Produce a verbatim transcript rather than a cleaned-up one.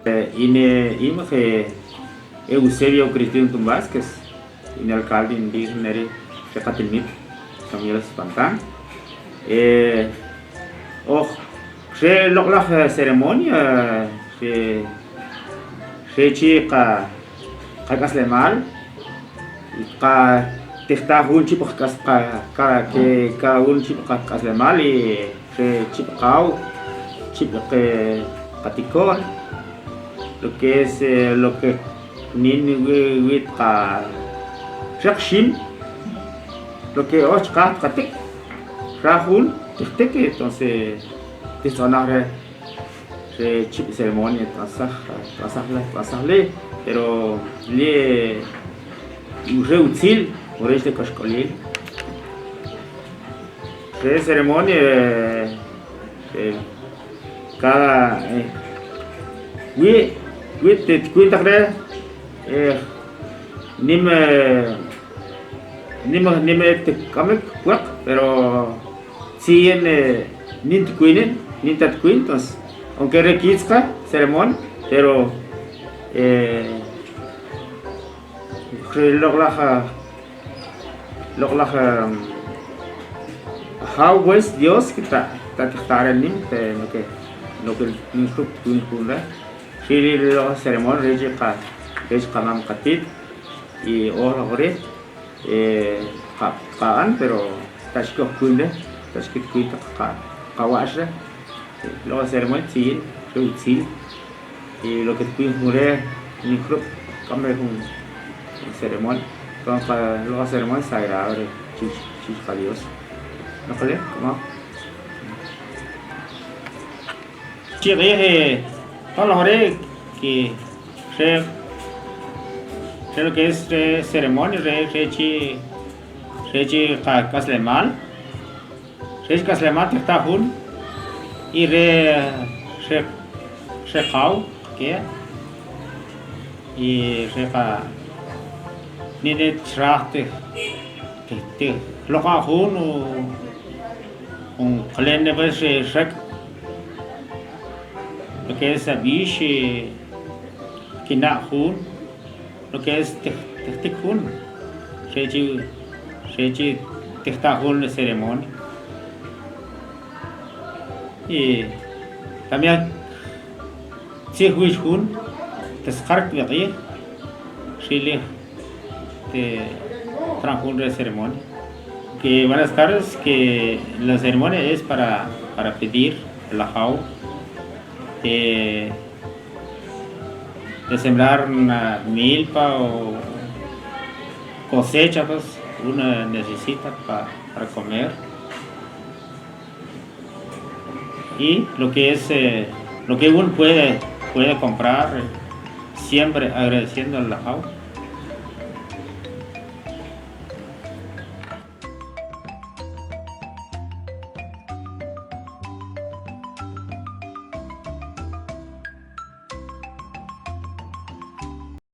Eh, ine, ime ke Eusebio Cristintum Vázquez, ine alkalde indígena ri, xe ka tilmid Samuel Espantan. Eh, oh, xe lokla, eh, seremonia, xe, xe chi ka, ka k'aslemal, ka tijta jun chip ka, ka, ka, ke, ka jun chip ka k'aslemal, y xe chip k'aw, chip ke, ka tikon, lo ke es, eh, lo ke nin wi, wi ka, xe ka xim, lo ke och ka, ka tik, xa jun, tik tik, entonces, tijta na re, Re chip seremonia, t'asaj, t'asaj le, t'asaj le, pero le, re utsil, ora este k'axk'olil. Re seremonia, eh, eh, kada, eh, wi, wi te, te kuenta re, eh, nim, eh, Nim, nim te k'amik puek, pero si en, eh, nin te kuinen, nin te kuin, entonces, aunque re kitzka seremonia, pero, eh, re lokla, lokla, em, jaw, pues, Dios, ke ta, ta, ta, ta, nim, te, no ke, no ke, nin te kuin, kuin, re. Xili lo seremonia, re chi ka, re chi ka mam ka tit, y ora, ora, Eh, ka, ka an, pero ta xk'o kuinde, ta xk'o kuinde ka, ka, ka wa'ax re. Lo seremonia tsin, xew tsin. Y lo ke kuin mure, ni krup, kambe jun seremonia. Kon ka, lo seremonia sagrado re, chich, chich ka Dios. No kale, kama. Chi re, eh, pa lo re, ke, re, re lo ke es re seremonia, re, re chi, re chi ka, k'aslemal. Re chi k'aslemal te ta jun. Y re, re, re k'aw, ke. Y re ka, ni ne chra te, te, te, lo ka jun, un k'len ne pues, eh, xek, lo ke es abish, eh, kina jun, lo ke es te, te, te jun, re chi, re chi te ta jun seremonia. Y también Tsi juiz jun, te skark de aquí, Chile, te tran jun re seremonia. Que buenas tardes, que la ceremonia es para, para pedir el ajao de, de sembrar una milpa o cosecha, pues, uno necesita pa, para comer. Y lo que es, eh, lo que uno puede, puede comprar, eh, siempre agradeciendo al ajao.